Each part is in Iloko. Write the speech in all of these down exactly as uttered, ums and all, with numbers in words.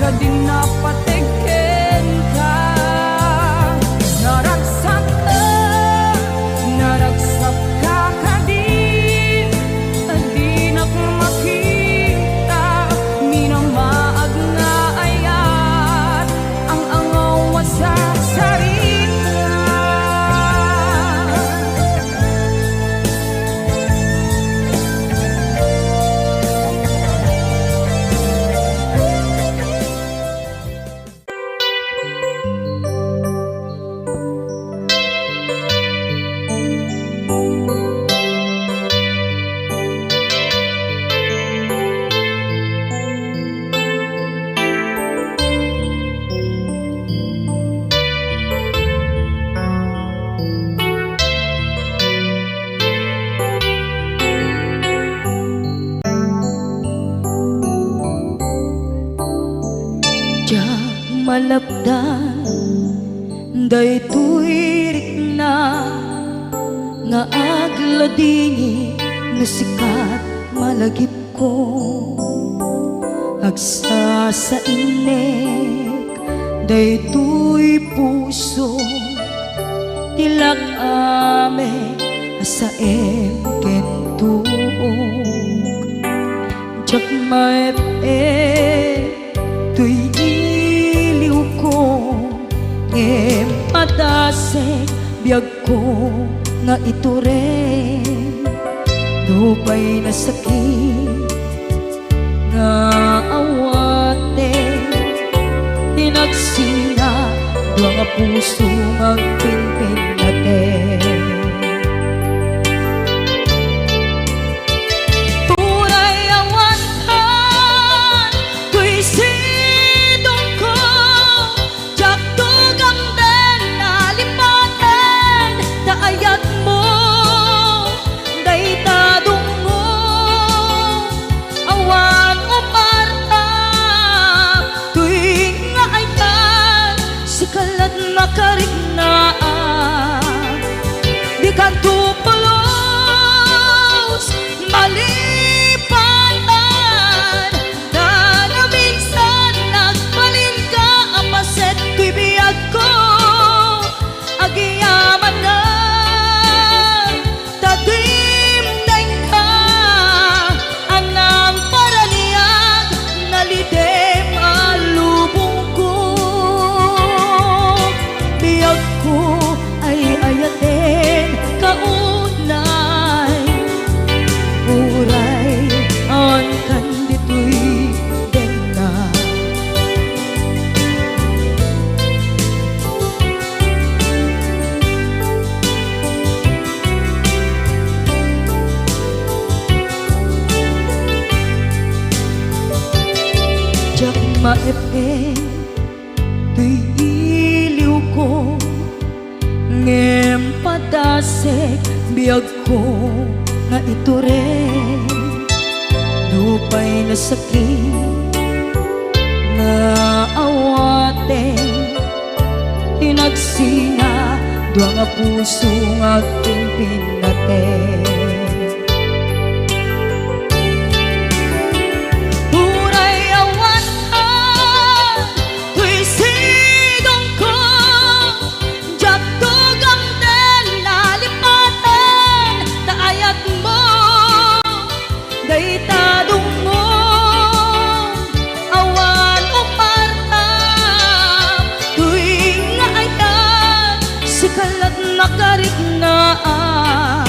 Dinna pateg kenka, naragsatka, naragsakka kadin, dinak makita, minamaag nga ayat, ang angaw a sarsarita. Diak malapdan daytoy rikna nga agladingit no sikat malagipko. Agsasainek daytoy puso, ti lak-am a saem ken tuok. Diak maep-ep toy iliwko, ngem padasek biagko nga itureng. Nupay nasakit nga awaten, ti nagsina dua nga puso nga agpinpinnaten. Uray awan kan toy sidongko, diak tugamden a lipaten ta ayatmo dayta dungngo. Awan umarta toy nga ayat, sika la't makariknaan. Dikanto pulos malipanan, nanaminsan nagbalinka a paset toy biagko. Agyamanak ta dimdengka, a nangparaniag nalidem a lubongko. Biagko ay ayaten ka unay, uray awan kan ditoy denna. Diak maep-ep toy iliwko, ngem padasek biag ko nga itureng. Nupay nasakit nga awaten, ti nagsina dua nga puso nga agpinpinnaten. Uray awan toy sidongko, diak tugamden a lipaten ta ayatmo dayta dungngo. Awan umarta toy nga ayat, sika la't makariknaan.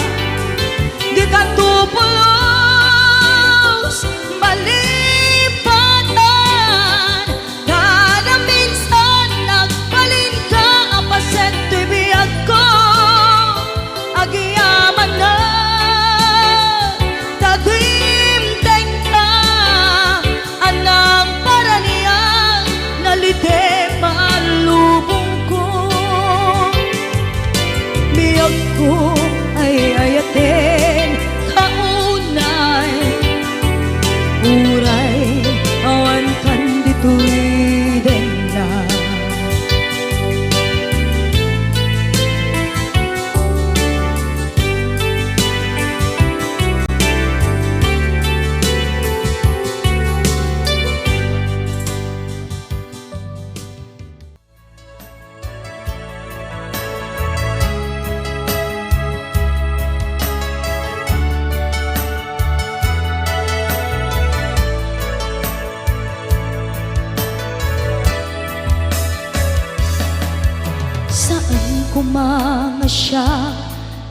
koma nga siak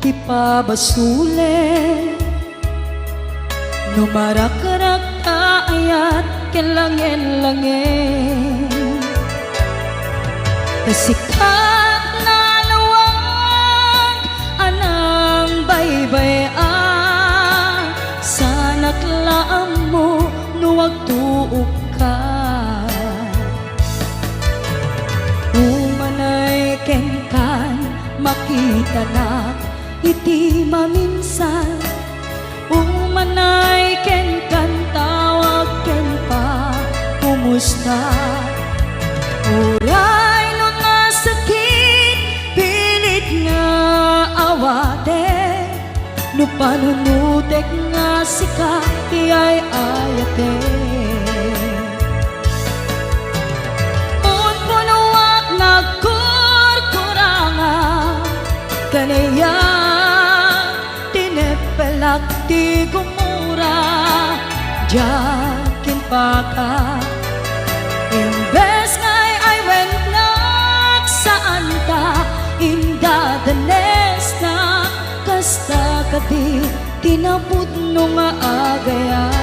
ti pabasolen, no marakrak ta ayat ken langen-langen. Ta sika nalawag a nangbay-bay-ak, saanak la ammo no agtuokka. Umanay kenkan, makitanak iti maminsan. Umanay kenkan, tawag ken pakumusta. Uray no nasakit, pilit nga awatek. No panunotek nga sika ti ay-ayatek. Unpunoak nagkurkuranga, kaniak tineppelak ti gumura, diak impaka. Imbes nga ay-aywennnak, saanta indadanesna, kasta kadi ti napudno nga agayam.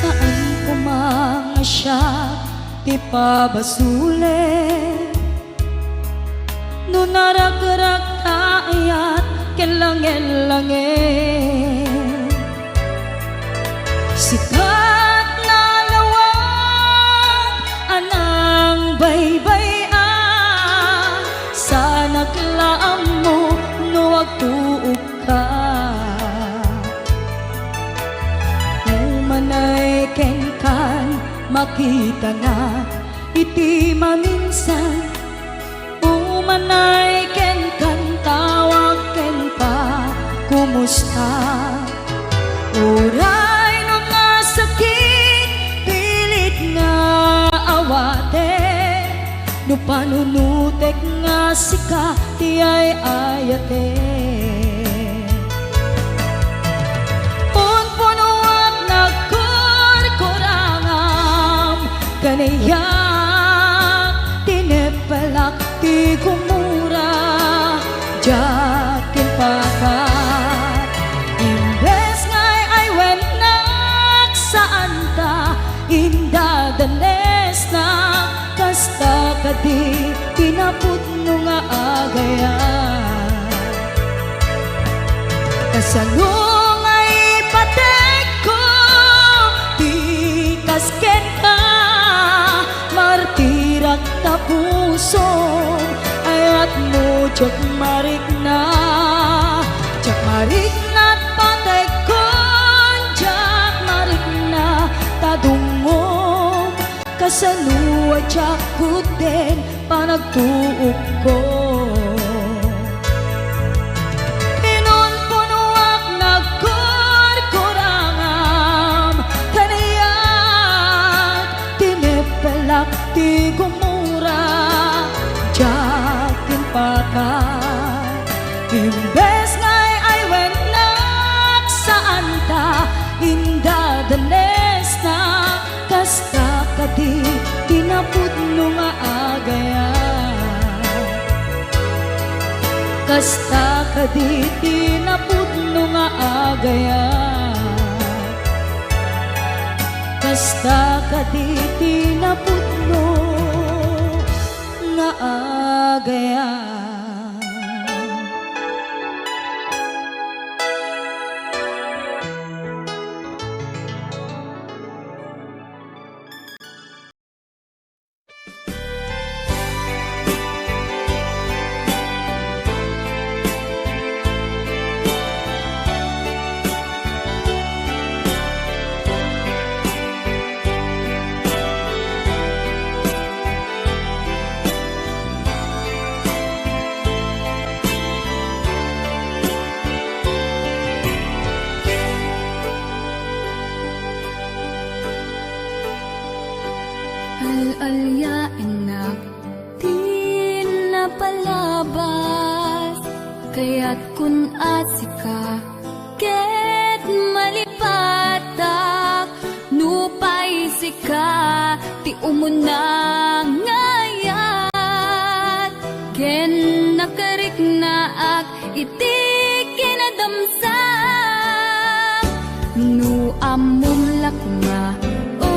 Saan koma nga siak ti pabasolen, no narakrak ta ayat ken langen-langen. Sika nalawag a nangbaybay-ak, saanak la ammo no agtuokka. Umanay kenkan, makitanak iti maminsan. Umanay kenkan, tawag ken pakumusta. Uray no nasakit, pilit nga awatek. No panunotek nga sika ti ay-ayatek. Unpunoak nagkurkurangam, kaniak tineppelak ti gumura, diak impaka. Imbes nga ay-aywennnak, saanta indadanesna, kasta kadi ti napudno nga agayam. Kasano nga ipatekko ti kas kenka, martirak ta pusom, ayatmo diak marikna, diak marikna ta patekkon, diak marikna ta dungngom. Kasano a diak kudden panagtuokko? Inunpunoak nagkurkurangam, kaniak tineppelak ti gumura, diak impaka. Imbes nga ay-aywennnak, saanta indadanesna, kasta kadi ti napudno nga agayam. Kasta kadi ti napudno nga agayam. Kasta kadi ti napudno nga agayam. Al-aliaennak ti napalabas, kayatkon a sika ket malipatak, nupay sika ti umuna nga ayat, ken nakariknaak iti kinadamsa. No ammom la koma, o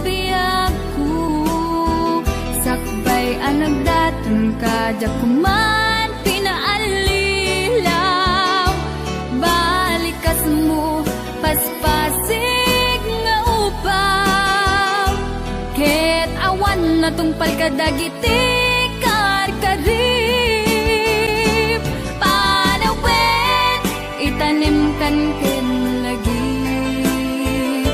biagko, sakbay a nagdatonka, diak man pinaallilaw. Balikasmo, paspasig nga ubaw, ket awan natungpal kadagiti karkarib. Panawen, itanemkan ken lagip.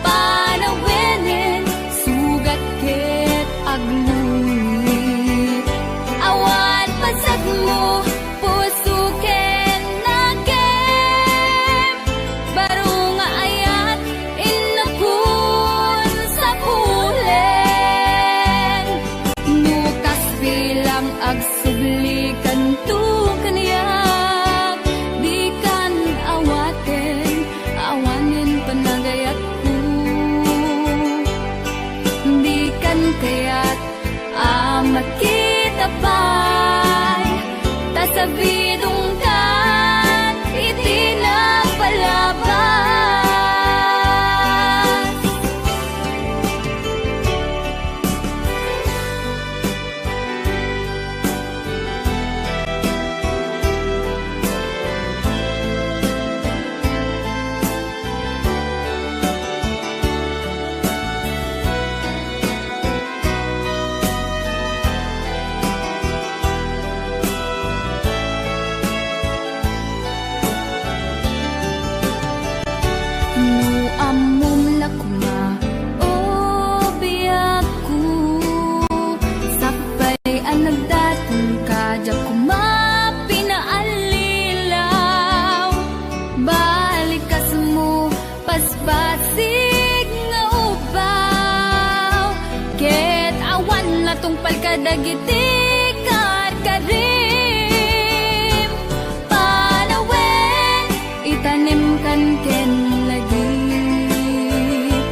Panawenen, sugat ket aglungit. Awan pasetmo, puso ken nakem. Baro nga ayat, innakon sapulen. No kas bilang agsublikanto kaniak, dikan awaten, awanen panagayatko. Dikan kayat a makita pay, ta sabidongkan iti napalabas. No ammom la koma, o biagko, sakbay a nagdatonka, diak koma pinaallilaw. Balikasmo, paspasig nga ubaw, ket awan natungpal kadagiti karkarim. Panawen, itanemkan ken lagip.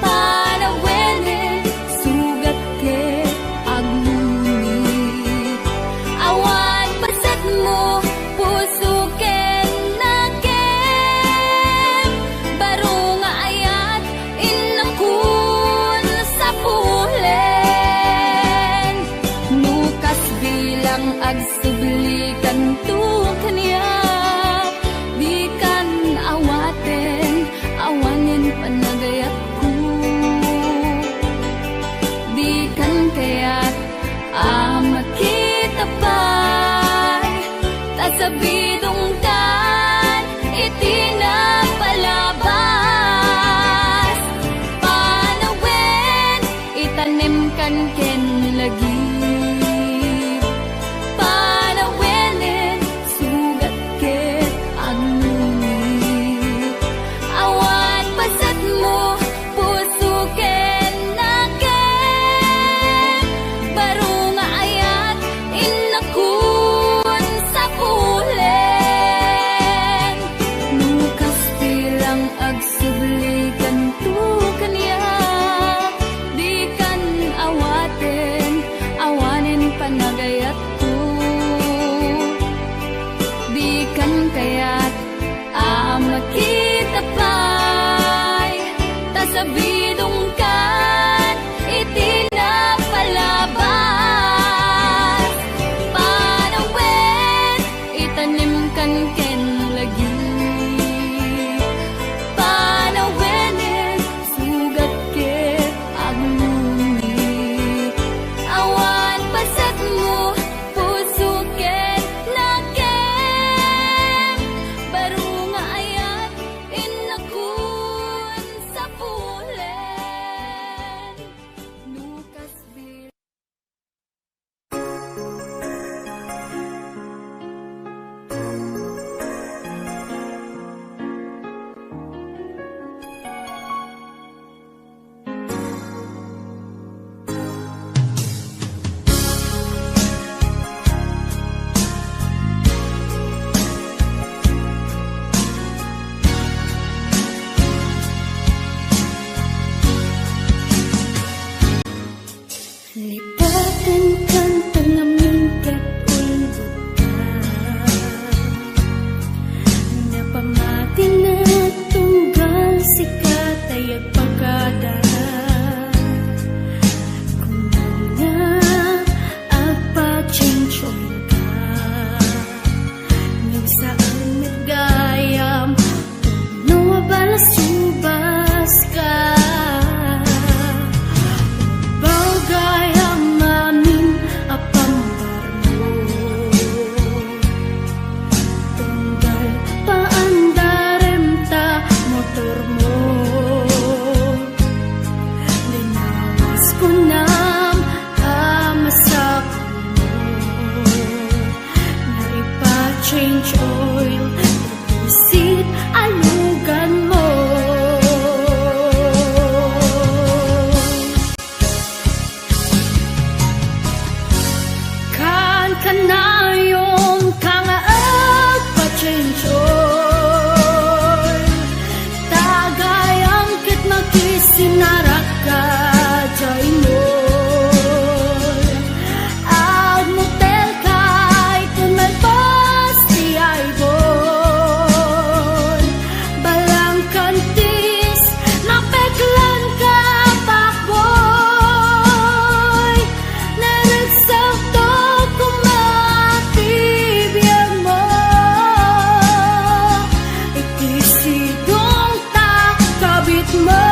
Panawenen, sugat ket aglungit. Awan pasetmo, puso ken nakem. Baro nga ayat, innakon sapulen. No kas bilang agsublikanto kaniak, dikan awaten, awanen panagayatko. Dikan kayat a makita pay, ta sabidongkan iti napalabas. Panawen, itanemkan ken lagip. Panawenen, sugat ket aglungit. Awan pasetmo, puso ken nakem. Baro nga ayat, innakon sapulen. No kas bilang agsublikanto kaniak, dikan awaten, awanen panagayatko. Dikan kayat a makita pay, ta sabidongkan iti napalabas. Panawen, itanemkan ken lagip. Panawenen, sugat ket aglungit. Awan pasetmo, puso ket nakem. Baro nga ayat, innakon sapulen. Kunam nga agpa-change oil ka, ngem saan met gayam no mabalasubas ka. Ubal gayam amin a pambarmo. Tunggal paandarem ta motormo. Linawas kunam a masapulo nga ipa-change oil, isit a luganmo. Kankanayon ka nga agpa-change oil, ta gayam ket makisinarak ka diay mall. Agmotel ka iton malpas ti aybol. Balangkantis, napeklan ka, pakboy. Naragsak to koma ti biagmo. Iti sidong ta kabitmo.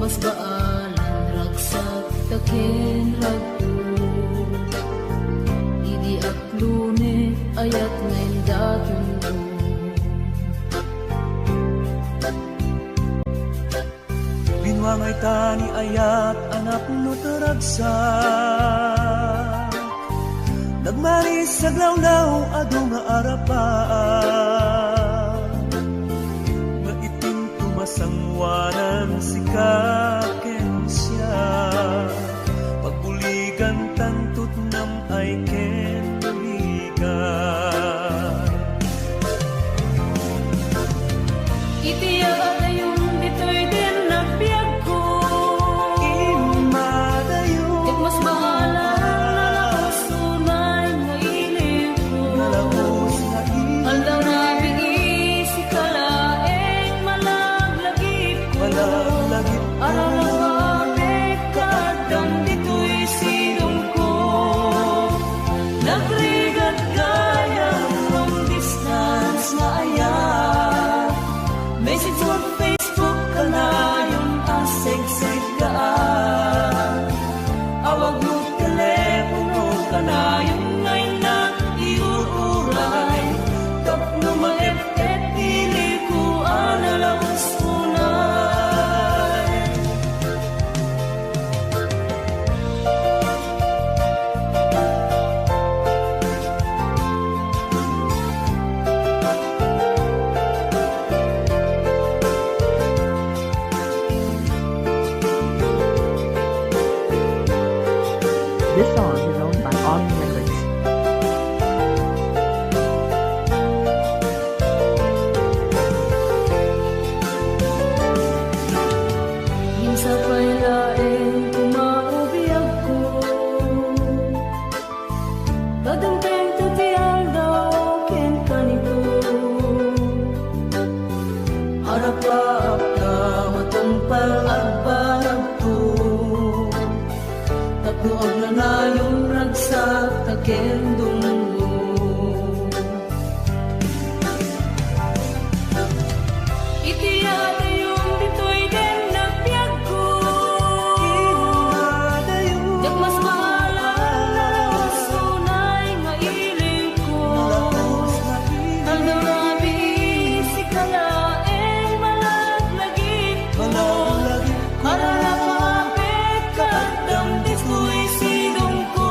Mas baalan ragsak ta ken ragto. Idi aklone, ayat nga indatonko. Binuangay ta ni ayat a napno ta ragsak. Nagmaris aglawlaw adu nga arapaan. Nga itinto masangoanan sika ken siak. Pagbuligan tanto ti nam-ay ken ligat. Iti adayon ditoy din nagbiagko. Immadayon. Ket mas baalan a nalaus unay nga ilinko. Nalaus nga ilinko. Aldaw nga biisi ka laeng malaglagipko. Malaglagipko. Araragapek ka addam ditoy sidongko. Nagrigat gayam long distance nga ayat. Message mo Facebook kanayon a segseggaan. Awag mo telepono kanayon nga innak iuray. Tapno maep-ep iliko a nalaus unay. This song is owned by Omni Records. Ngem sapay laeng koma a biagko. Tadem-tengto ti aldaw ken kanito. Arapaap ta matungpal agbanagto. Tapno agnanayon ragsak ta ken dumngog. Iti adayon ditoy den nagbiagko. Diak mas baalan a nalaus unay nga ilinko. Aldaw nga biisi ka laeng malaglagipko. Araragapek ka addam ditoy sidongko.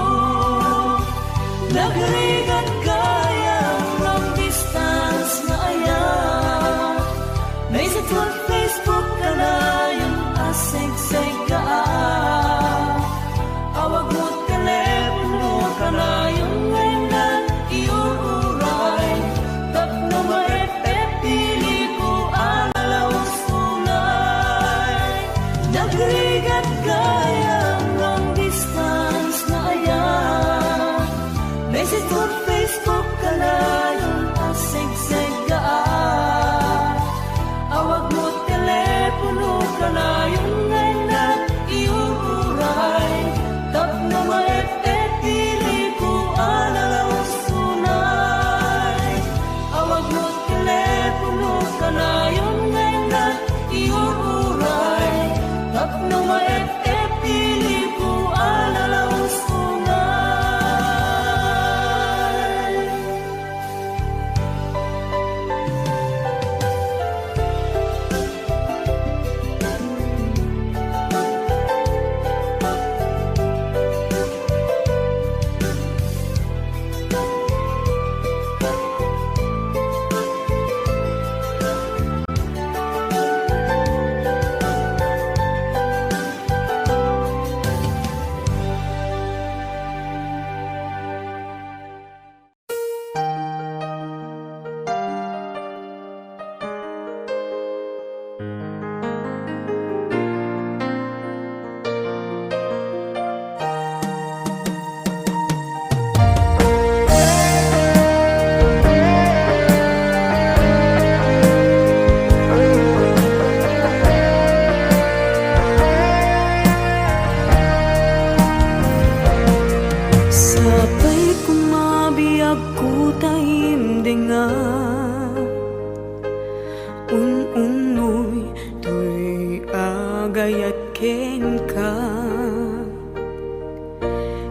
ayat kenka.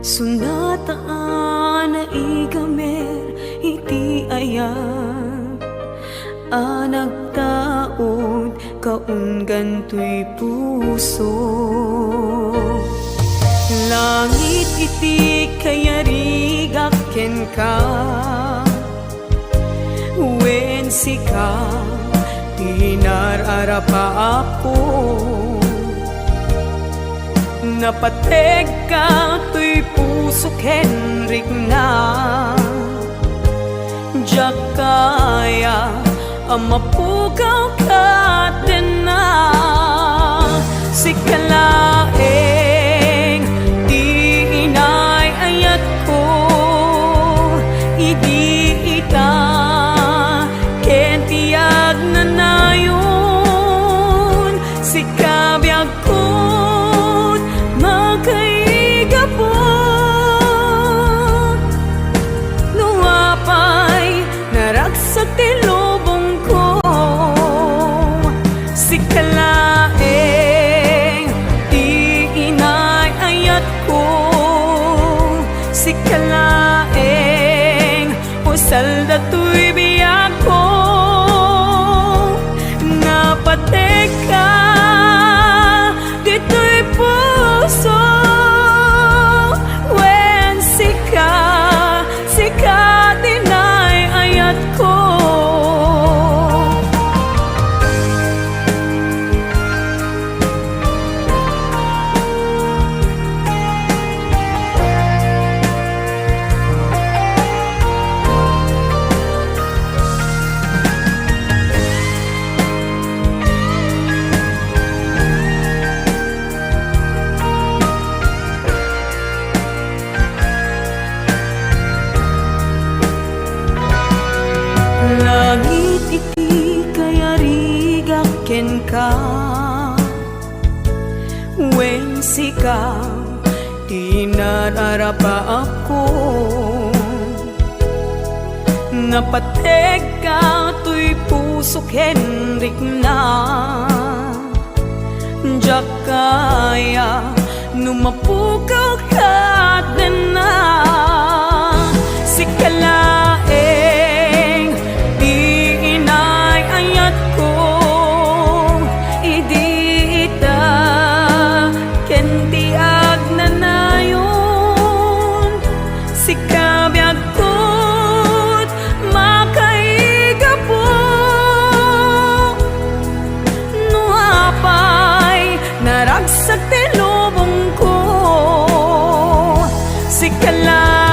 Sunata a naigamer iti ayat a nagtaud kaunggan toy puso. Langit iti kayarigak kenka, wen sika ti nar-arapaapko. Napategka toy puso ken rikna. Diak kaya a mapukaw ket denna. Sika laeng ti inay-ayatko idi ita ken ti agnanayon. Sika biag ket makaigapu. No apay naragsak ti lubongko, sika laeng ti inay-ayatko. Sika laeng usal datoy biagko. Napategka ditoy puso, wen sika, sika ti inay-ayatko. Langit iti kayarigak kenka, wen sika ti nar-arapaapko. Napategka toy puso ken rikna. Diak kaya no mapukaw ket denna. Sika laeng ti inay-ayatko idi ita ken ti agnanayon. Sika biag ket makaigapu. No apay naragsak ti lubongko, sika la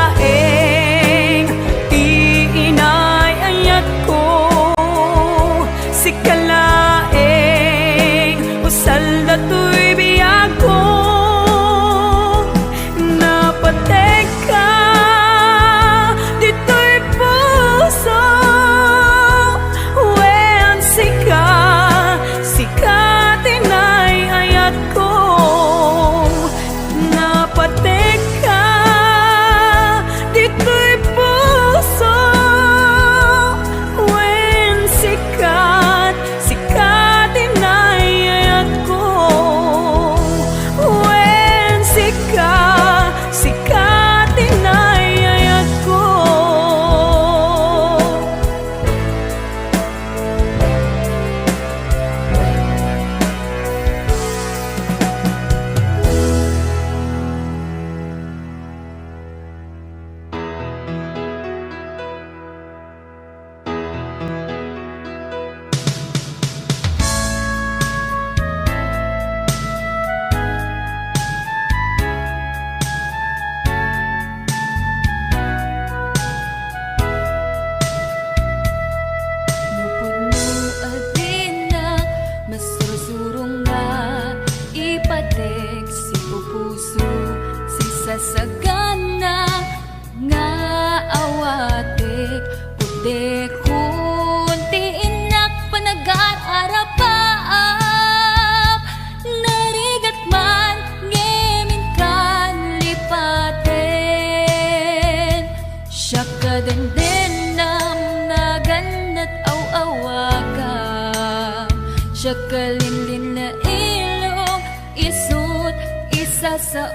sao.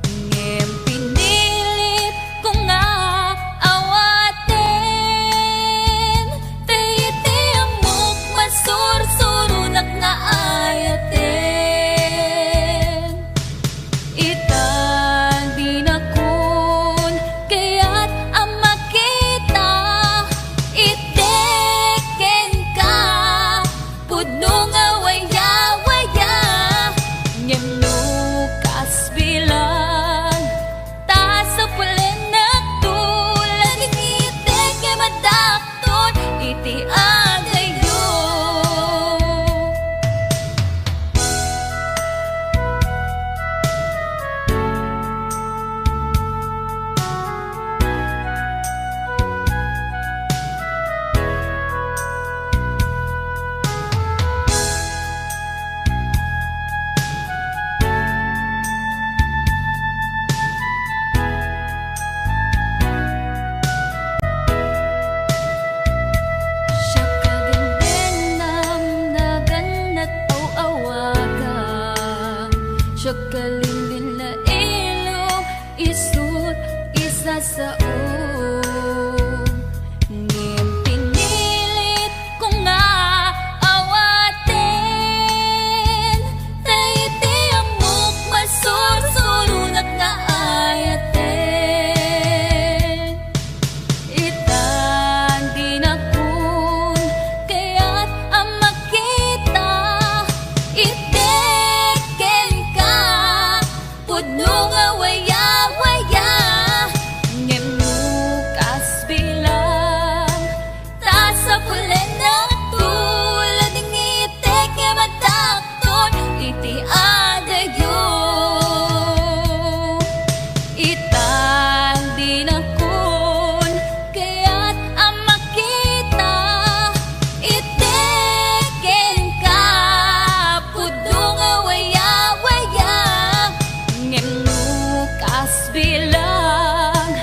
Ngem pinilit ko nga awaten, ta iti ammok masursuronak nga ayaten. Ita dinakon kayat a makita, iti kenka pudno nga wayawaya, ngem no kasbilang, ta sapulennakto, ladingit ket madak ton iti adayo. Siak a dengdengngam, nagannak aw-awaga. Siak a linlinna ilong, isut' isasao. Ngem pinilit ko nga awaten, ta iti ammok masursuronak nga ayaten. Ita dinakon kayat a makita, iti kenka pudno nga wayawaya, ngem no kasbilang, ta sapulennakto, ladingit ket madak ton iti adayo. Ita dinakon kayat a makita, iti kenka pudno nga wayawaya, ngem no kasbilang,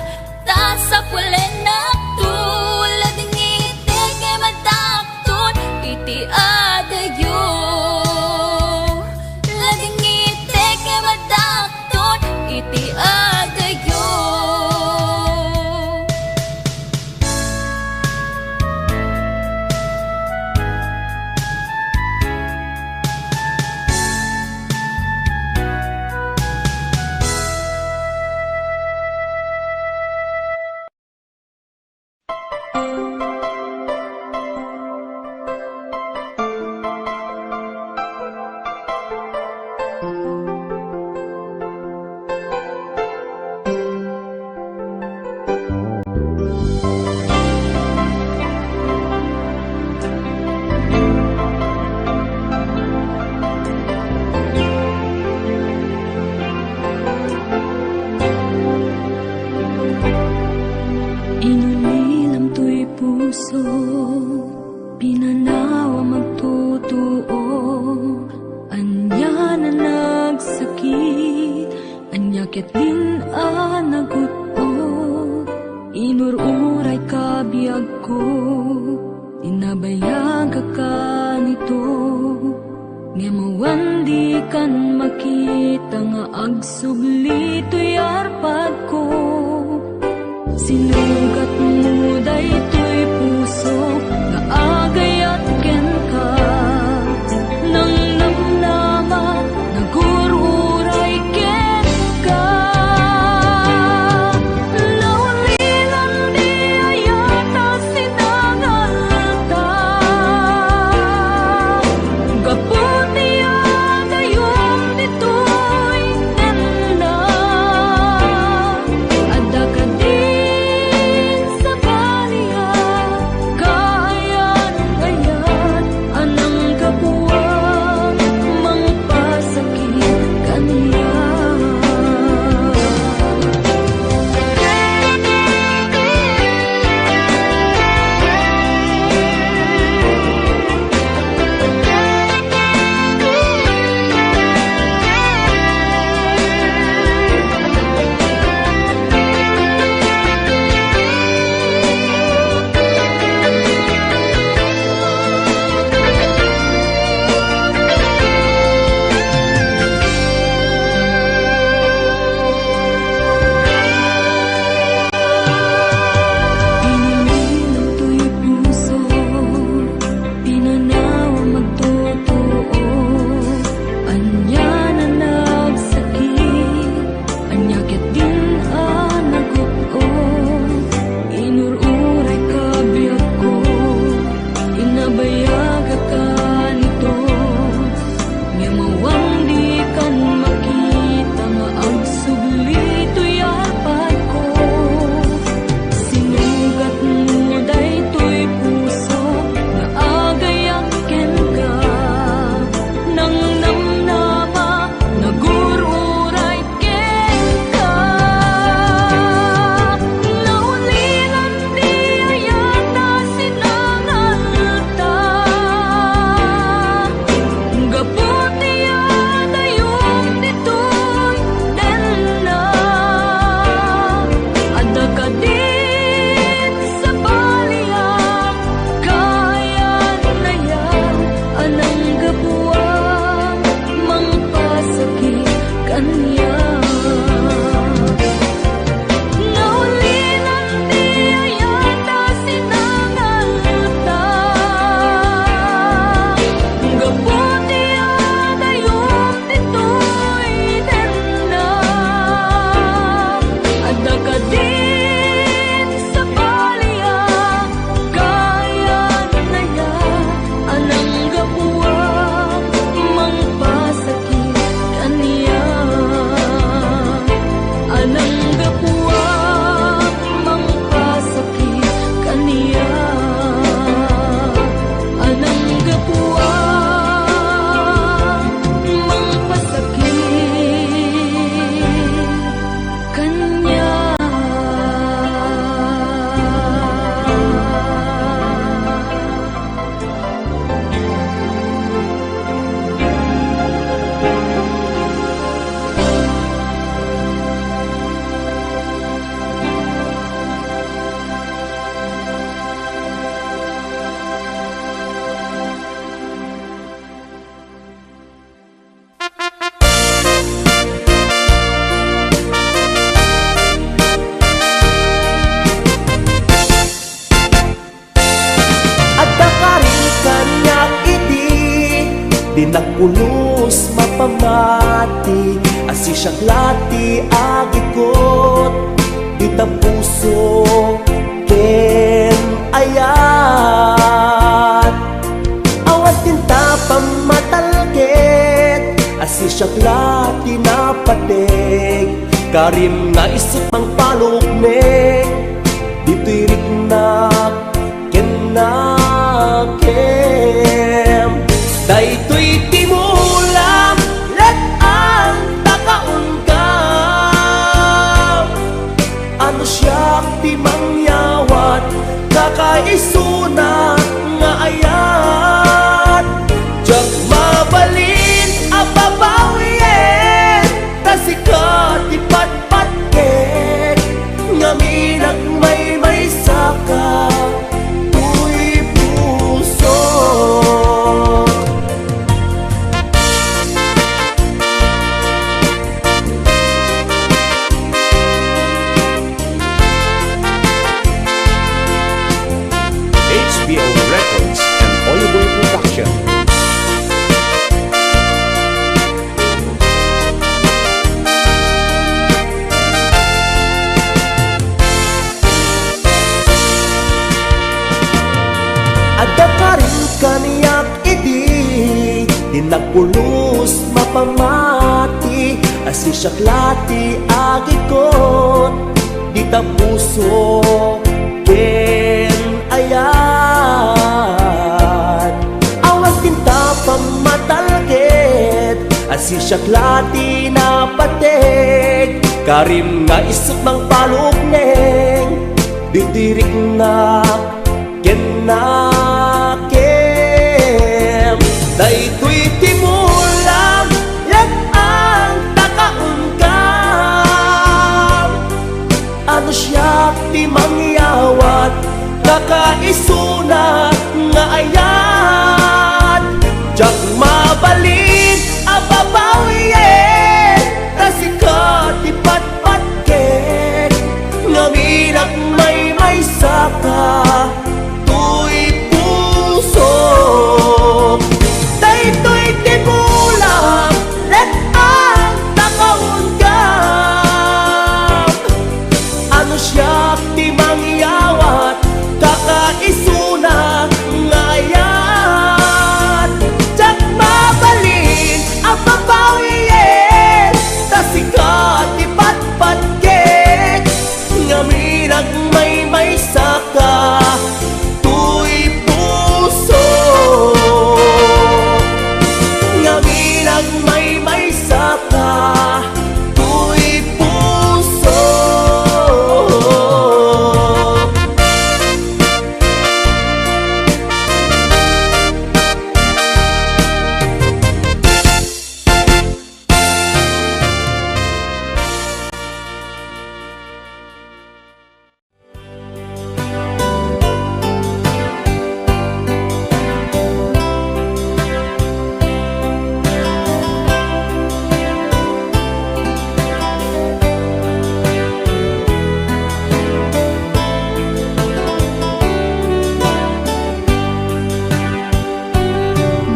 ta sapulennakto, ladingit ket madak ton iti adayo. Ladingit ket madak ton iti adayo. Inulilam toy puso, pinanawam agtutuo, ania a nagsakit, ania ket din a nagut-ot, inur-urayka biagko, inabayagak kanito. Ngem awan dikan makita nga agsubli toy arpadko. Sinugatmo daytoy puso nga agayat kenka. Nangnamnama, nagur-uray kenka. Naulilan di ayat a sinangalta. Gapu ti agayom ditoy nenna. Adda kadin sabali a Dinak pulos mapamati a sisiak la ti agikut, dita puso ken ayat. Awan tinta pammatalked a sisiak la ti napateg, karim nga isut mangpalukneng, ditoy riknak ken nakem. Daytoy ti mulam, let-ang ta kaunka. Ano siak ti mangyawat, kakaisuna nga ayat. Diak mabalin a babawien, ta sika ti patpatkek, ngamin agmaymaysaka toy puso. H B O Records and Oliver Production. Adda karin kaniak idi, dinak pulos mapamati a sisiak la ti agikut, dita puso ken ayat. Awan tinta pammatalked a sisiak la ti napateg, karim nga isut mangpalukneng, ditoy riknak ken nakem. Daytoy ti mulam, let-ang ta kaunka. Ano siak ti mangyawat, kakaisuna nga ayat. Diak mabalin a babawien, ta sika ti patpatkek, ngamin agmaymaysaka toy puso. Daytoy ti mulam, let-ang ta kaunka. Ano siak ti mangyawat, kakaisuna nga ayat. Diak mabalin a babawien, ta sika ti patpatkek, ngamin agmaymaysaka toy puso. Ngamin agmaymaysaka toy puso.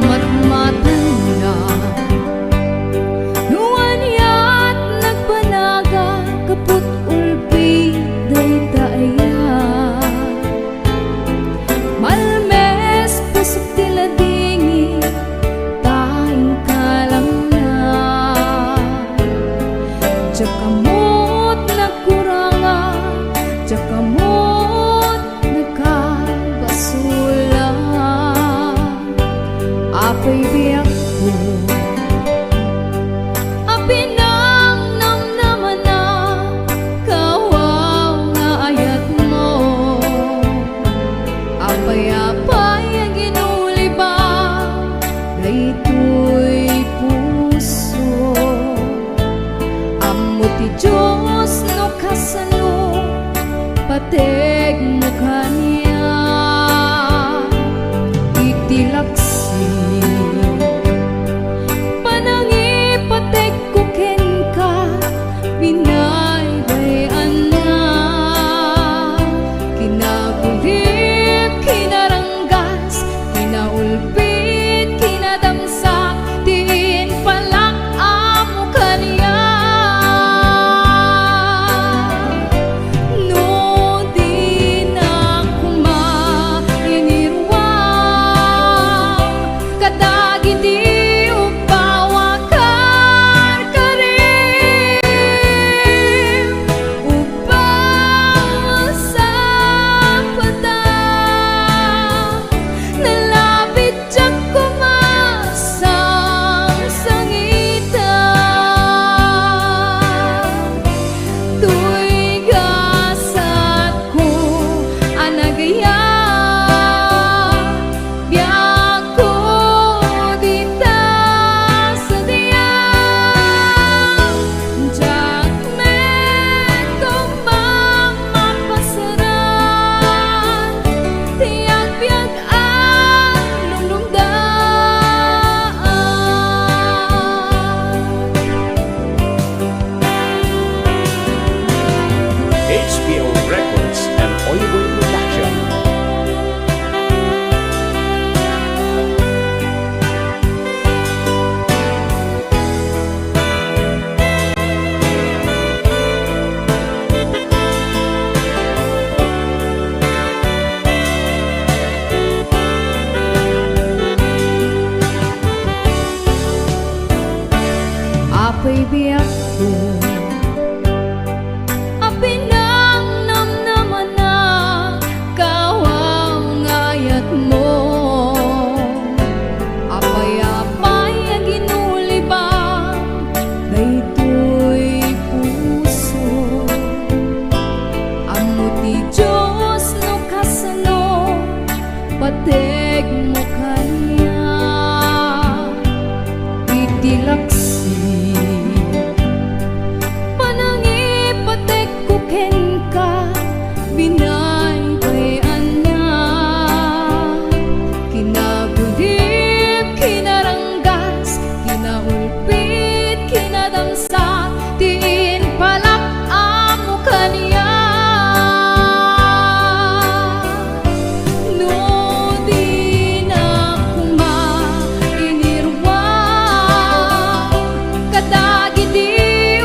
Matmatanna, no aniat nagbanaga, kaput ulpi dayta aya. Malmes pusok ti ladingit, ta inka langna. Diak ammot nagkuranga, diak ammot nagkabasula. Apay biagko a pinangnamnamana, kawaw nga ayatmo. Apay, apay a ginuliba daytoy puso. Ammo ti Dios no kasano pategmo kaniak. Iti laksi, panangipategko kenka, binaybay-anna. Kinagulip, kinaranggas, kinaulpit, kinadamsak, biagko a pinangnamnamana, kawam nga ayatmo. Apay, apay a ginulibam daytoy puso. Ammo ti Dios no kasano pategmo kaniak. Iti laksi panangipategko kenka, binaybay-annak. Kinagulip, kinaranggas, kinaulpit, kinadamsa ti impalak-ammo kaniak. No dinak koma iniruar kadagiti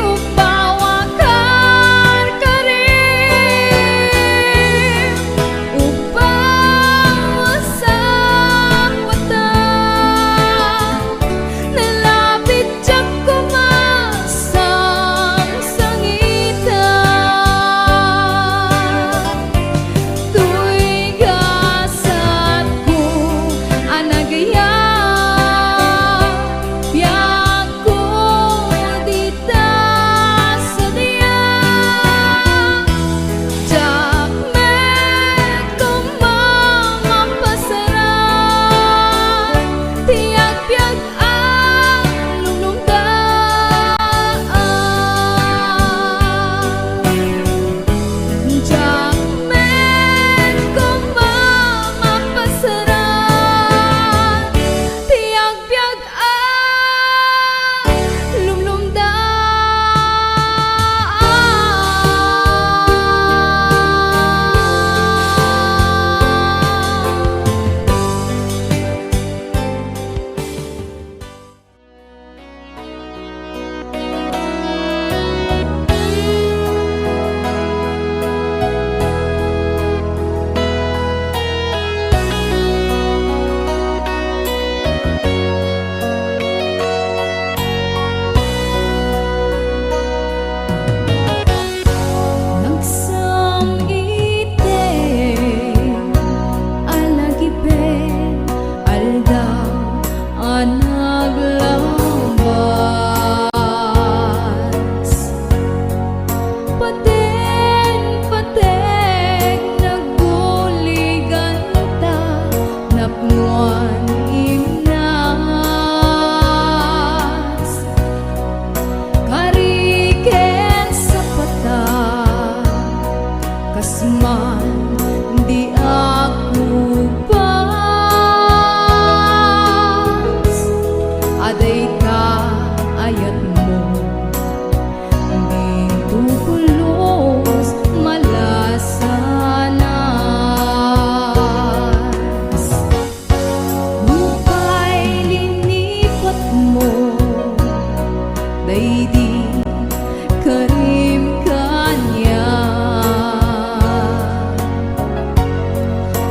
ubbaw a karkarim, ubbaw a sangwatan, nalapit diak koma sangsangita. Toy gasatko a nagyayab, biagko dita sadiak. Diak met koma mapasaran ti agbiag a lumlumdaan. Diak met koma mapasaran ti agbiag a lumlumdaan. Nagsam-iteng a nagipet-aldaw a naglabas. Pateg-pateg nagbuliganta, napnoan imnas. Kari ken sapata, kas man di agkupas. A dayta ayatmo, dinto pulos malasanas. Nupay linipatmo daydi karim kaniak,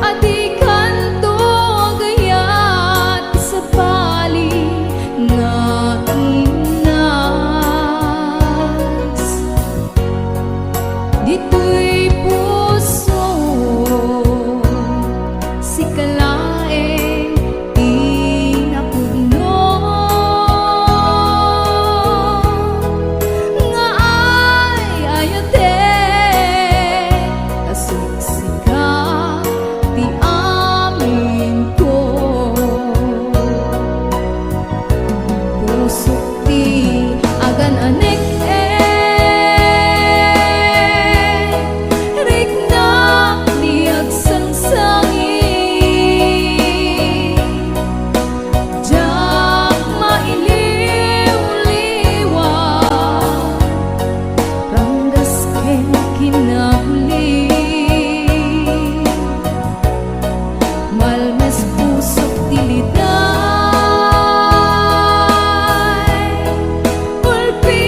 a dikanto agayat ti sabali nga imnas. Ditoy puso, sika laeng ti napudno. Nga ay-ayatek, ta siksika ti aminko. Pusok ti agan-anek-ek, riknak ti agsangsangi. Diak mailiwliwa, ranggas ken kinauli. Malmes pusok ti liday, ulpi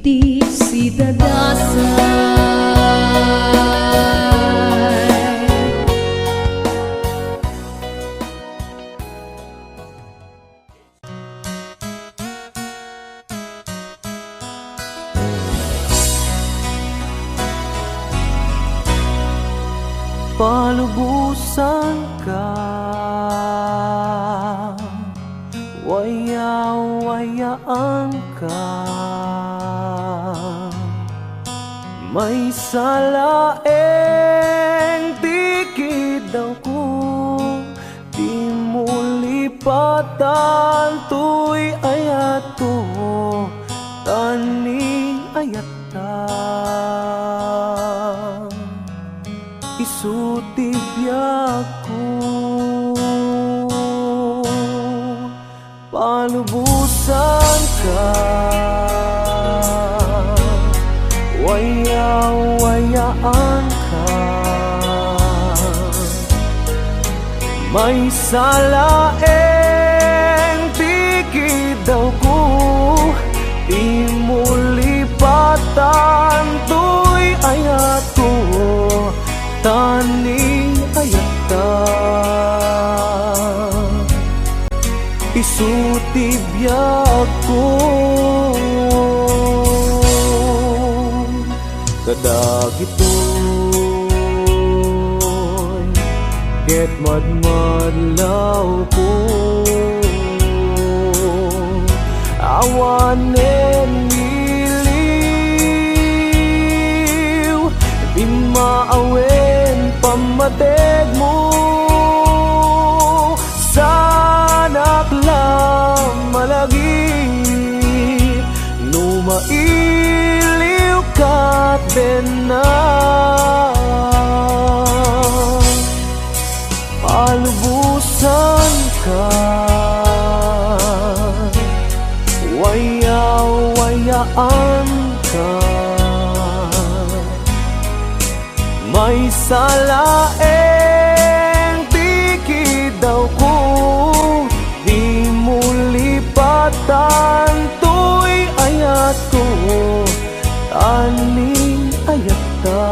Ti sidadasay. Palubosanka, wayawayaanka. Maysa laeng ti kiddawko, dimo lipatan toy ayatko, ta ni ayatta. Isu ti biagko, palubosanka, wayawayaanka. Maysa laeng ti kiddawko, dimo lipatan toy ayatko, ta ni ayatta. Isu ti biagko. Kadagitoy ket madmadlawko, awanen iliw, dimmaawen pammategmo. Saanak la malagip no mailiwka ket dennak. Palubosanka, wayawayaanka. Maysa laeng ti kiddawko, dimo lipatan toy ayatko, ta ni ayatta.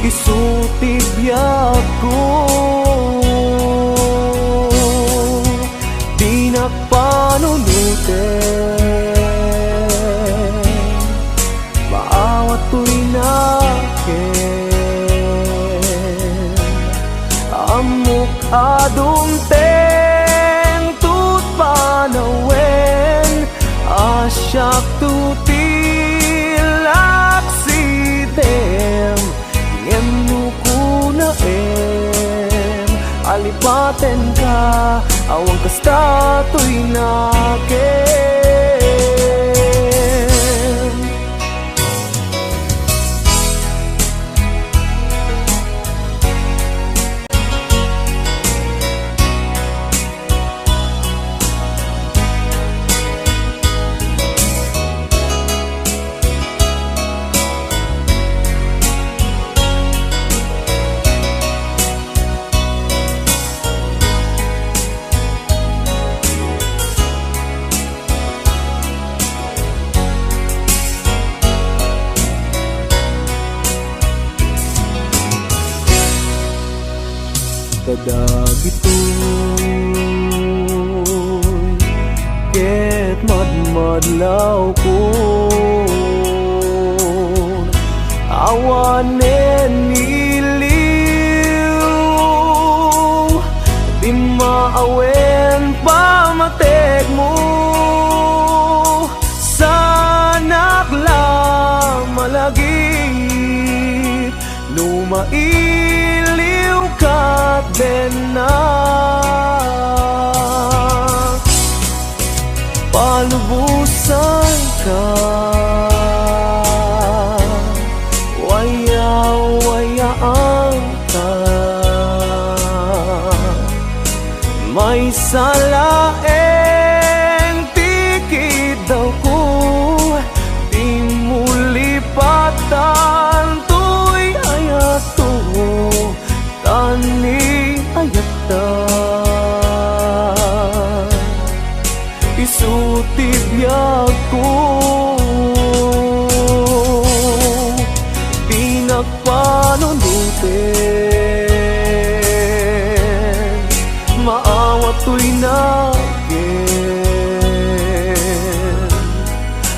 Isu ti biagko. Dinak panunoten, maawat toy nakem. Ammok a dumteng tud panawen, a siak ti laksitem. Ngem no kunaem a lipatenka, awan kasta toy nakem. Kadagitoy ket madmadlawkon, awanen iliw, dimmaawen pammategmo. Saanak la malagip no mailiwka ket dennak. Palubosanka, wayawayaanka. Maysa laeng ti kiddawko, dimo lipatan toy ayatko, ta ni ayatta. Isu Toy nakem,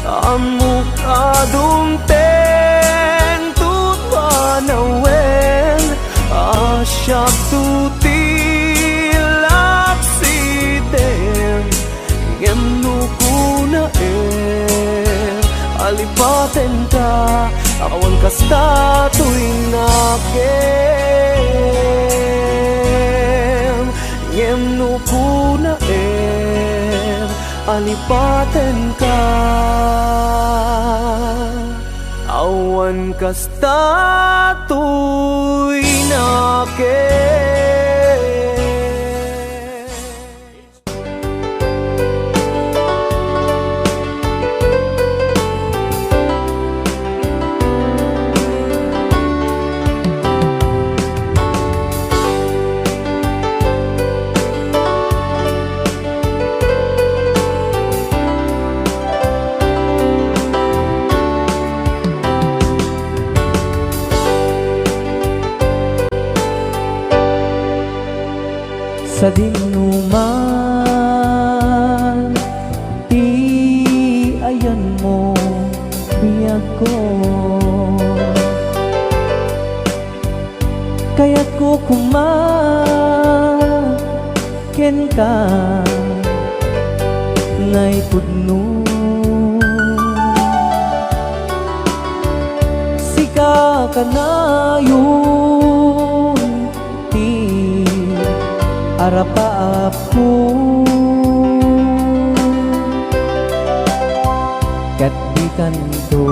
ammok a dumteng tutuan a wen, a siak to ti laksiden. Ngem no kunaem a lipatenka, awan kasta toy nakem. Ngem no kunaem a lipatenka, awan kasta toy nakem. Sadinoman ti ayanmo, biagko. Kayatko koma kenka, naipudno. Sika kanayon ti arapaapko. Ket dikanto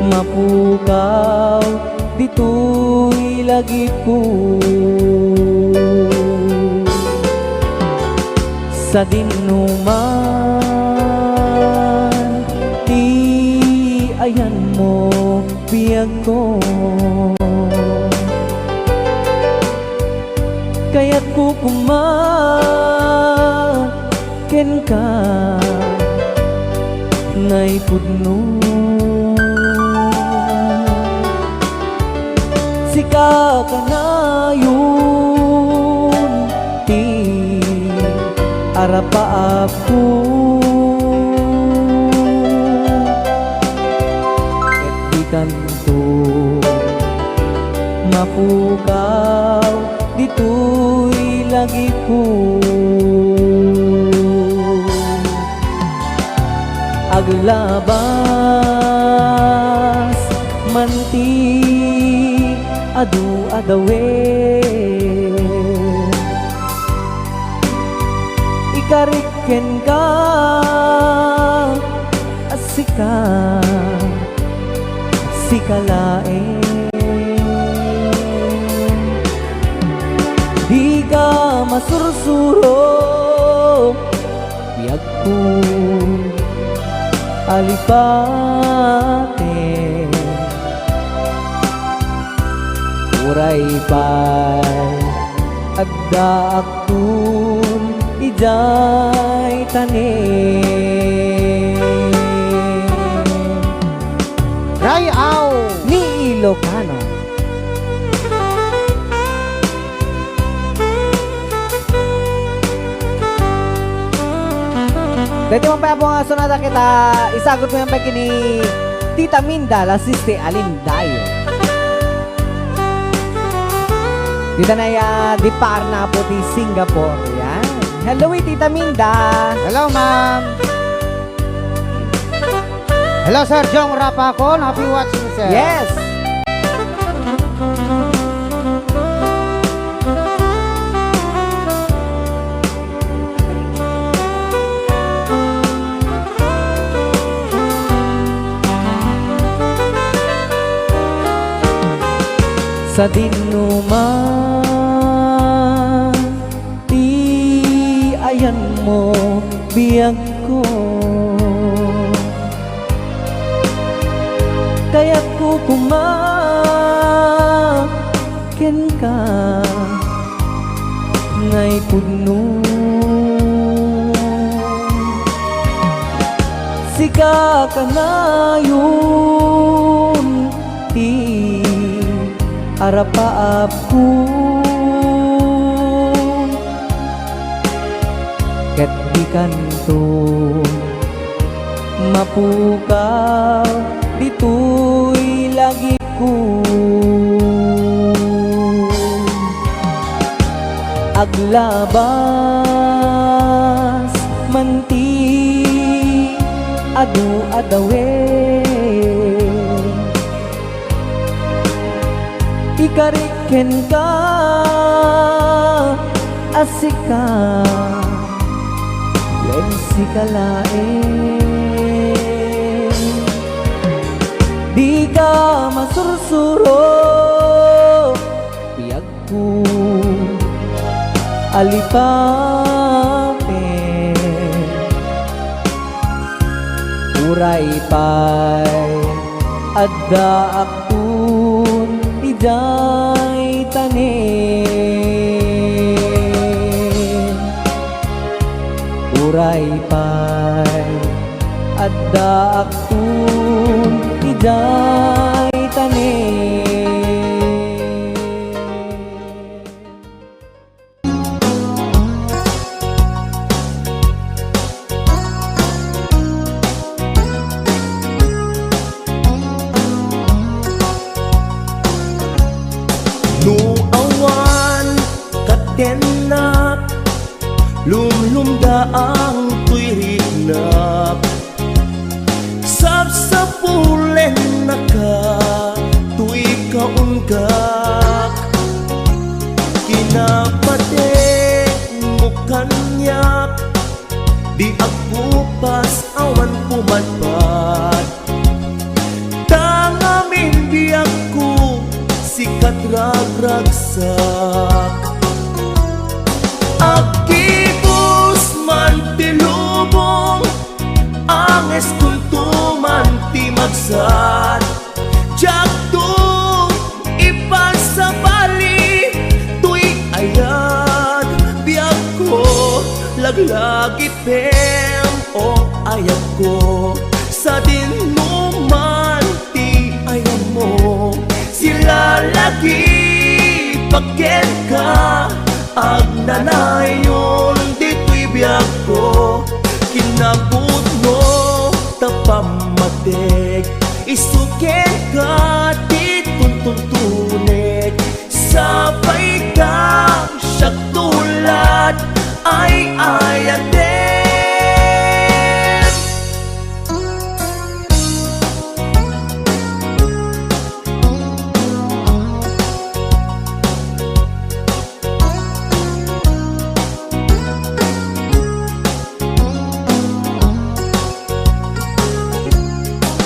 mapukaw ditoy lagipko. Sadinoman ti ayanmo, biagko. Kayatko koma kenka, naipudno. Sika kanayon ti arapaapko. Ket dikanto mapukaw ditoy lagipko. Aglabas man ti adu a dawet, ikarik kenka a sika, sika laeng. Dika masursuro, biagko a lipaten. Uray pay addaakton idiay tanem. Ray-aw ni Ilocano. Daytoy man pay, Apo, nga sonada ket isagut mi man pay ken ni Tita Minda, la Siste Alindayo. Dita na ya, di par na po di Singapore. Yan. Hello, eh, Tita Minda. Hello, ma'am. Hello, Sir Jong Rapacon. Happy watching, sir. Yes. Sadinoman ti ayanmo, biagko. Kayatko koma kenka, naipudno. Sika kanayon ti arapaapko. Ka ditoy lagipko, aglabas man ti adu a dawen. Ikarik kenka a sika, wen sika laeng. Dika masursuro, biagko a lipapen. Uray pay addaakton idiay tanem. Uray pay addaakton idiay tanem. No awan ka tennak, lumlumdaang toy riknak. Sapsapulennaka toy kaunggak. Kinapategmo kaniak, di agkupas awan pumadpad. Ta ngamin biagko, sikat ragragsak. Agkibus man ti lubong, angeskonto man ti magsat. Diakto ipagsabali toy ayat, biagko, laglagipem, o ayatko. Sadino man ti ayatmo, silalagi pa kenka, agnanayon ditoy biagko. Kinapudno ta pammatek, isu kenka ti tuntuntunek. Sapay ta siak tulad ay ayaten.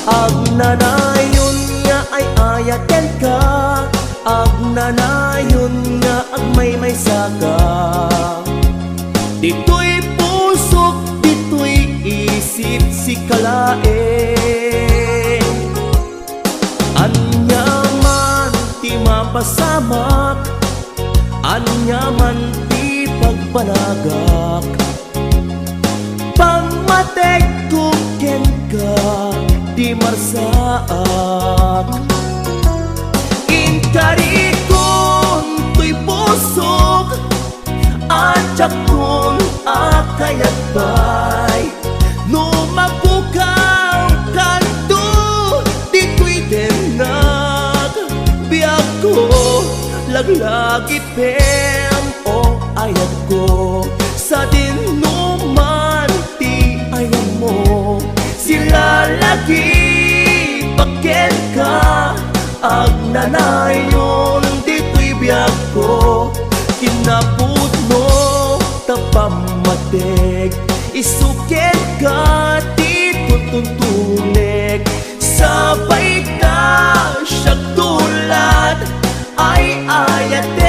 Agnanayon nga ay-ayatenka, agnanayon nga agmaymaysaka. Ditoy pusok, ditoy isip, sika laeng. Ania man ti mapasamak, ania man ti pagbanagak, pammategko kenka, di marsaak. Inkarikon toy pusok, adiakon a kayat pay no mapukaw kanto ditoy tennak. Biagko, laglagipem, o ayatko, sadino man ti ayatmo, silalagi pa kenka. Agnanayon ditoy biagko, kinapudno ta pammatek, isu kenka ti tuntuntunek. Sapay ta siak tulad ay ayaten.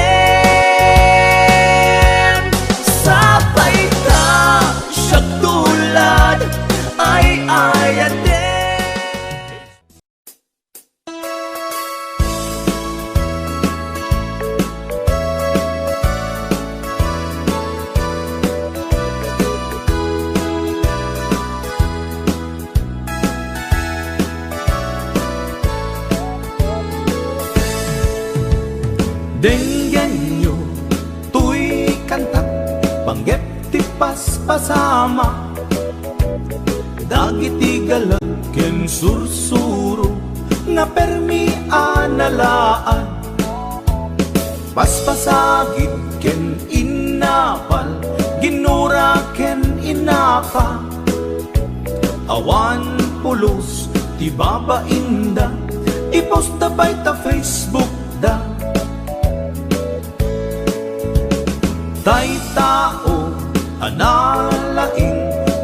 Sapay ta siak tulad ay ayaten. Denggenyo toy kantak, panggep ti paspasamak. Dagiti galag ken sursuro nga permi a nalaad. Paspasagid ken innapal, ginnura ken innapa. Awan pulos ti babainda, i-post da pay ta Facebook da. Tay tao a nalaing,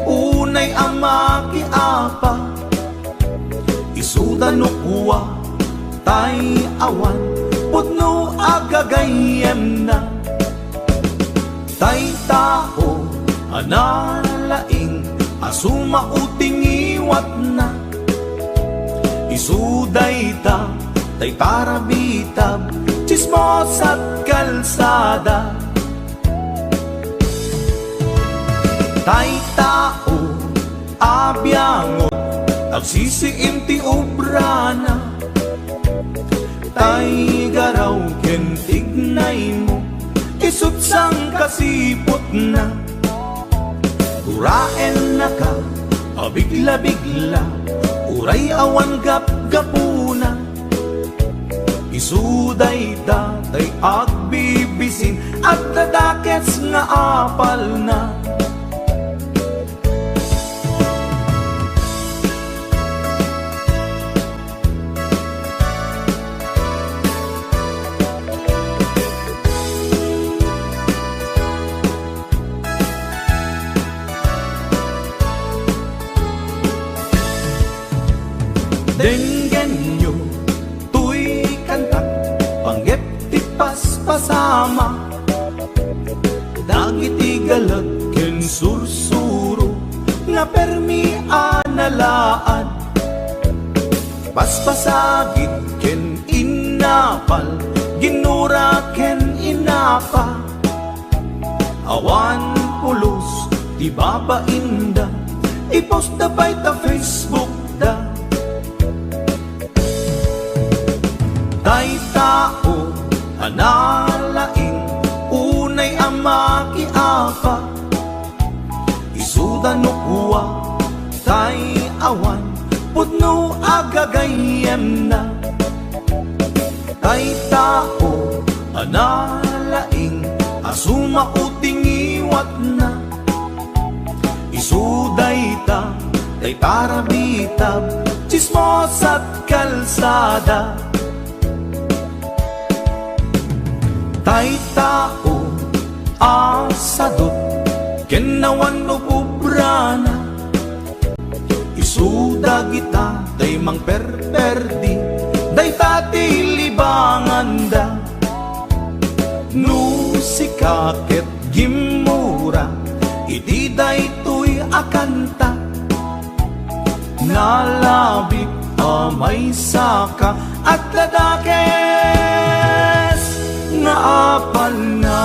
unay a makiapa, isuda no kua, tay awan pudno a gagayyemna. Tay tao a nalaing a sumao ti ngiwatna. Isu dayta tay parabitab, tsismosat kalsada. Tay tao a biangot, agsisiim ti obrana. Tay garaw ken tignaymo, isut' sangkasiputna. Turaennaka a bigla-bigla, uray awan gapgapuna. Isu dayta tay agbibisin, adda dakes nga apalna. Denggenyo toy kantak, panggep ti paspasama. Dagiti galag ken sursuro nga permi a nalaad. Paspasagid ken innapal, ginnura ken innapa. Awan pulos ti babainda, i-post da pay ta Facebook da. Tay tao a nalaing, unay a makiapa. Isuda no kua, tay awan pudno a gagayyemna. Tay tao a nalaing a sumao ti ngiwatna. Isu dayta tay parabitab, tsismosat kalsada. Tay tao a sadut ken awan ububrana. Isu dagita tay mangperperdi, dayta ti libanganda. No sika ket gimmura iti daytoy a kanta, nalabit a maysaka, adda dakes nga apalna.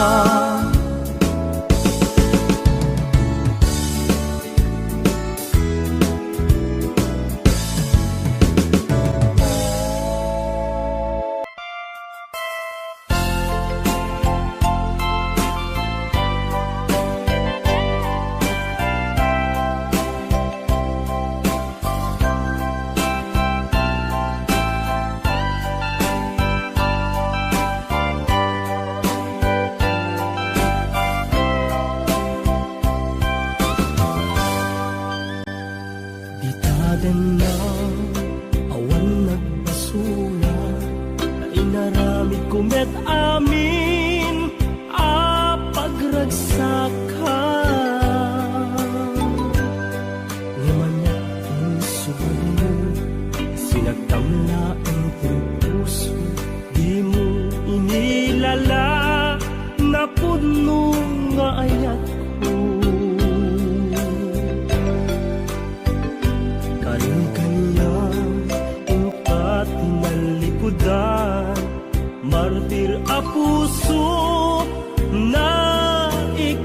Dita denna awan nagbasola, ta inaramidko met amin a pagragsakam. Ngem ania ti insubadmo, sinagtam laeng ti puso, dimo inilala, napudno nga ayatko. Kankaniam, inka ti nallikudan, martir a puso, naikalat.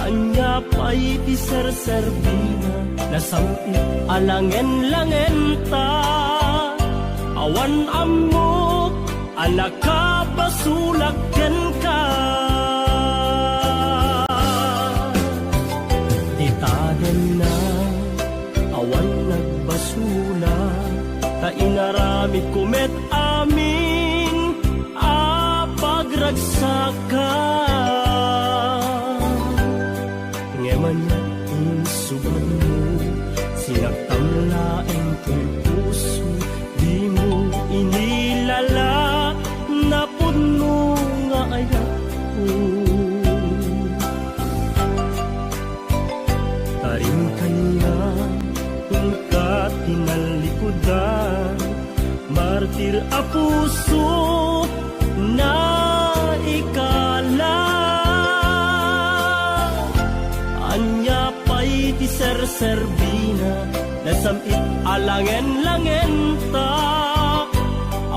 Ania pay ti serserbina, nasam-it a langen-langenta. Awan ammok a nakabasolak kenka. Dita Inaramidko met amin a pagragsaka. Ngem ania insubadmo, sinaktam laeng toy puso, dimo inilala napudno nga ayatko. Karin kaniak, inka tinallikudan, martir a puso, naikala. Ania pay ti serserbina, nasam-it a langen-langenta,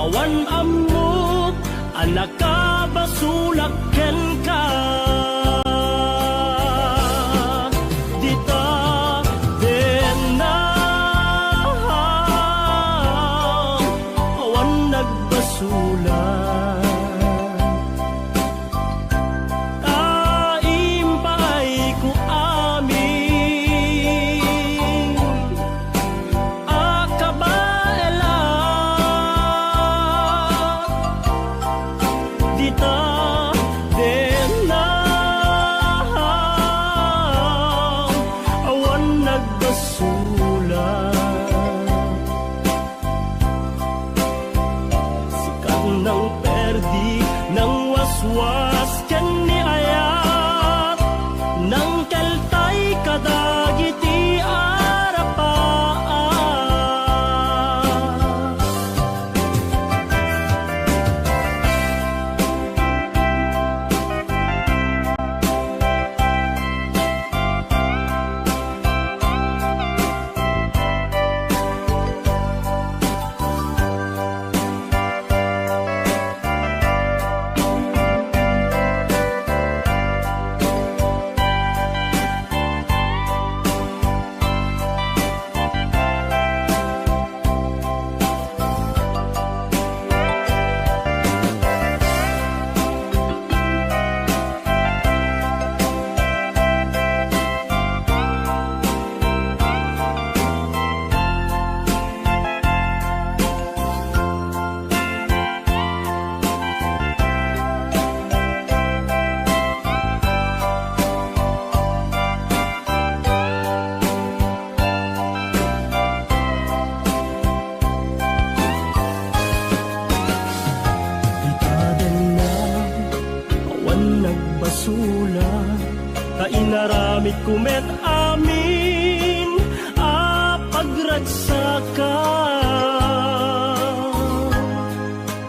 awan ammok a nakabasolak kenka. Dita, denna, awan nagbasolak. Ta impaayko amin a kabaelak. Dita, denna, awan nagbasolak. Sikat nang perdi, nang waswas ken ni ayat, nang keltay kadagiti arapaak. Itadenna, awan nagbasolak, ta inaramidko met amin a pagragsaka.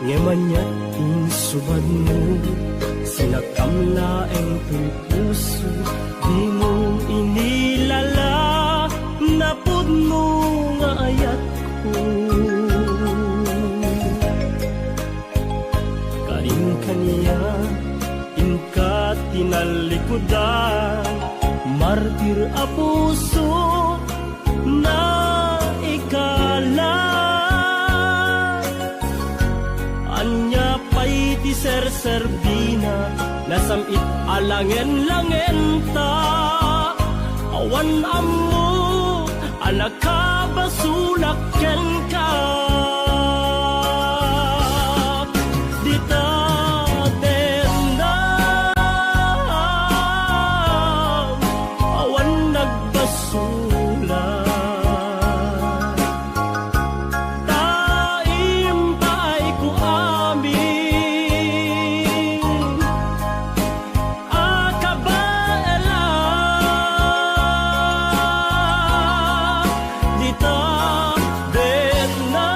Ngem ania insubadmo, sinaktam laeng toy puso, dimo inilala napudno nga ayatko. Karin kaniak, inka tinallikudan, martir a puso, naikala. Ania pay ti serserbina, nasam-it a langen-langenta, awan ammo a nakabasolak kenka. Dita denna, awan nagbasolak. Ta impaayko amin a kabaela. Dita denna,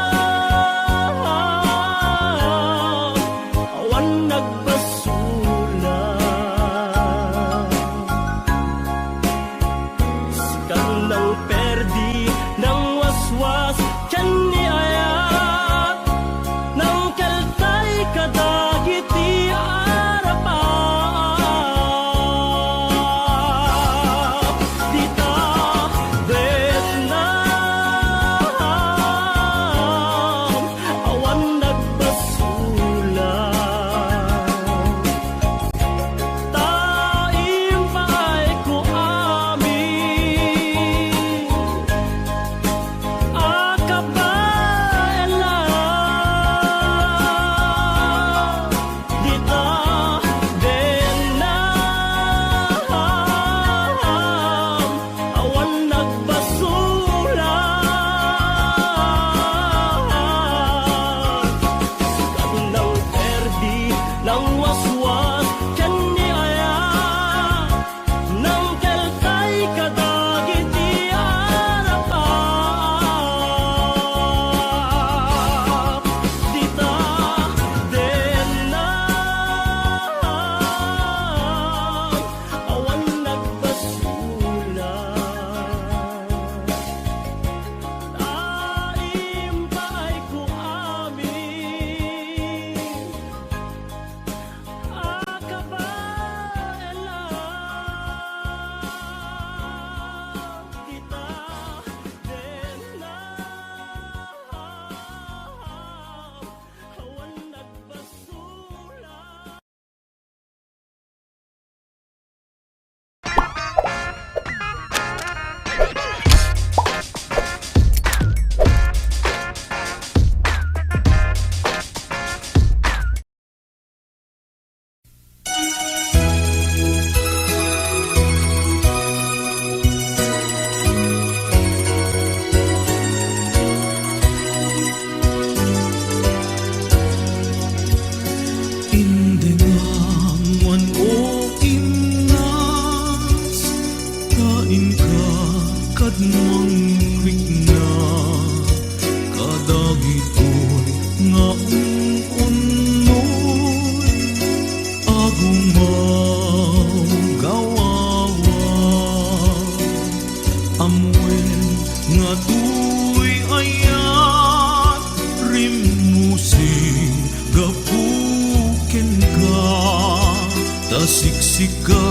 Ta siksika,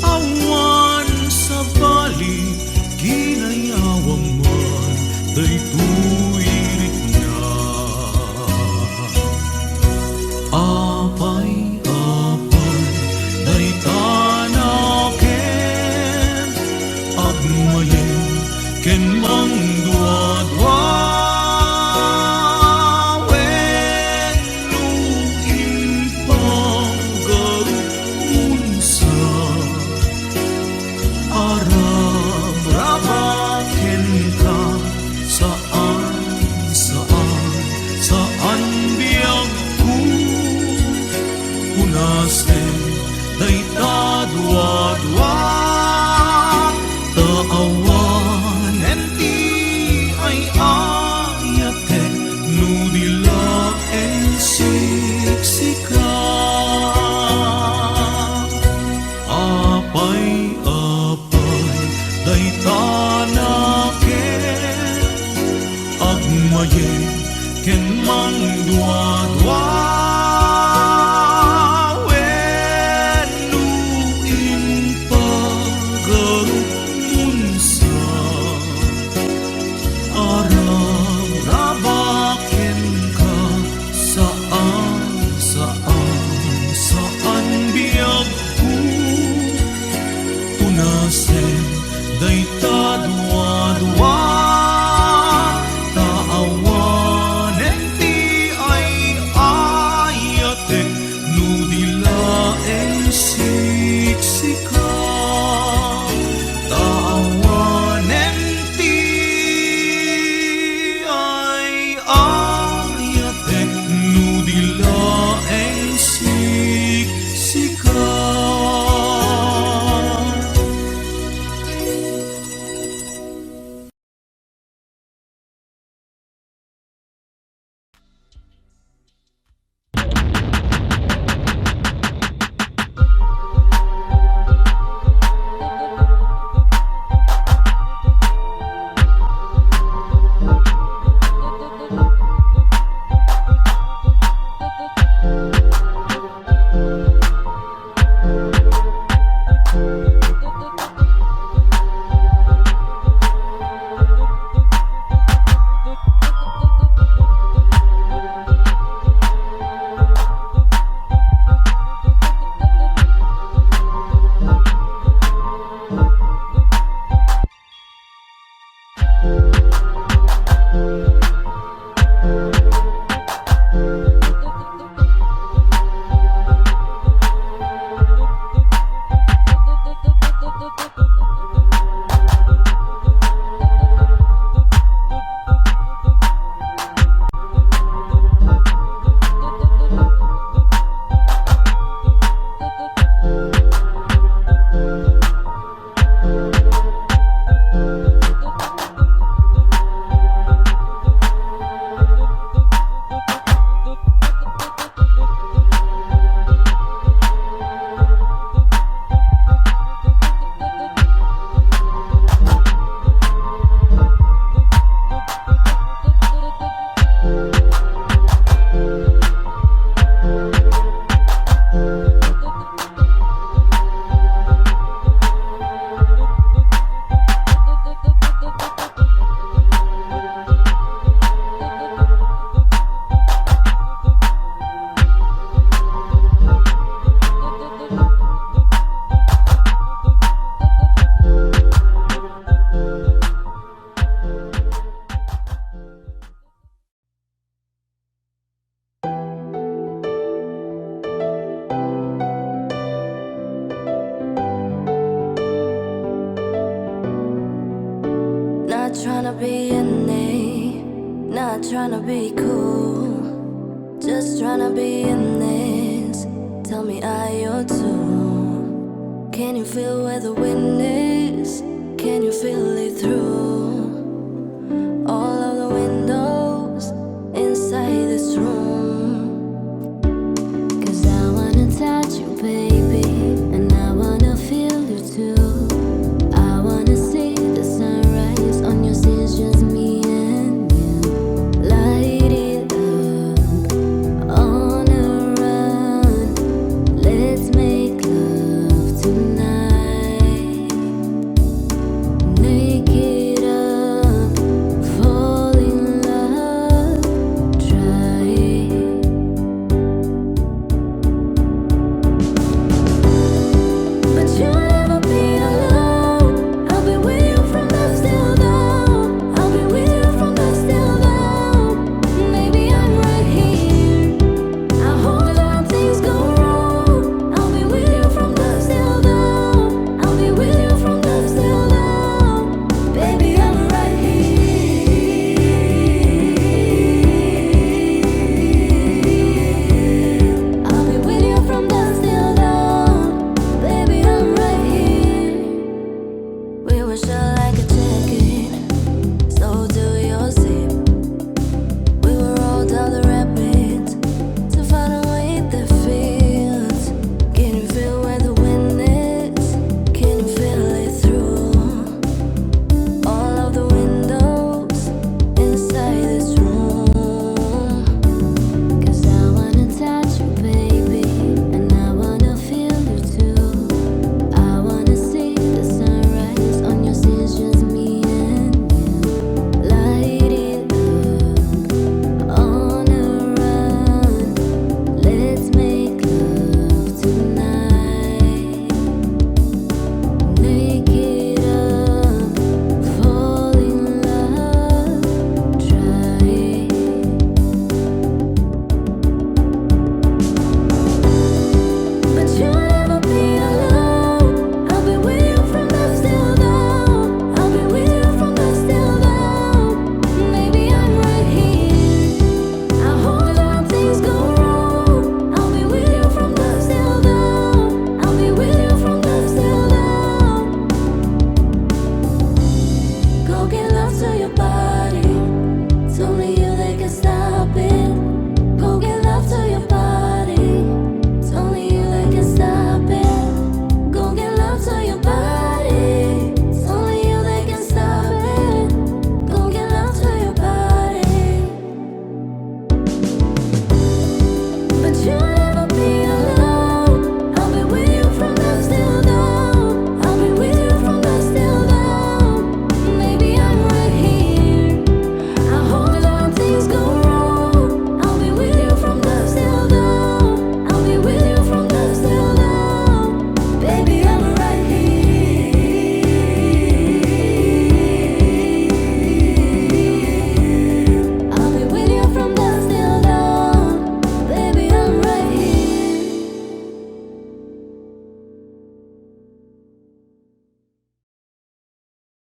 awan sabali, kinayawam man daytoy rikna. Apay, apay, dayta nakem, agmayem ken mangduadua, wenno impagarup monsa. Arabrabak kenka, saan, saan, saan biagko. Punasen dayta duadua, ta awanen ti ay-ayatek no di laeng siksika. Apay, apay, dayta nakem, agmayem ken mangduadua, wenno impagarup monsa. Arabrabak kenka, saan, saan, saan biagko. Punasen dayta duadua, ta awanen ti ay-ayatek no di laeng siksika. Ta awanen ti ay-ayatek no di laeng siksika. Not tryna be a name, not tryna be cool. Just tryna be in this. Tell me, are you too? Can you feel where the wind is? Can you feel it through all of the windows inside this room? 'Cause I wanna touch you, baby, and I wanna feel you too. I wanna see the sunrise on your skin, just me and you. Light it up on a run. Let's make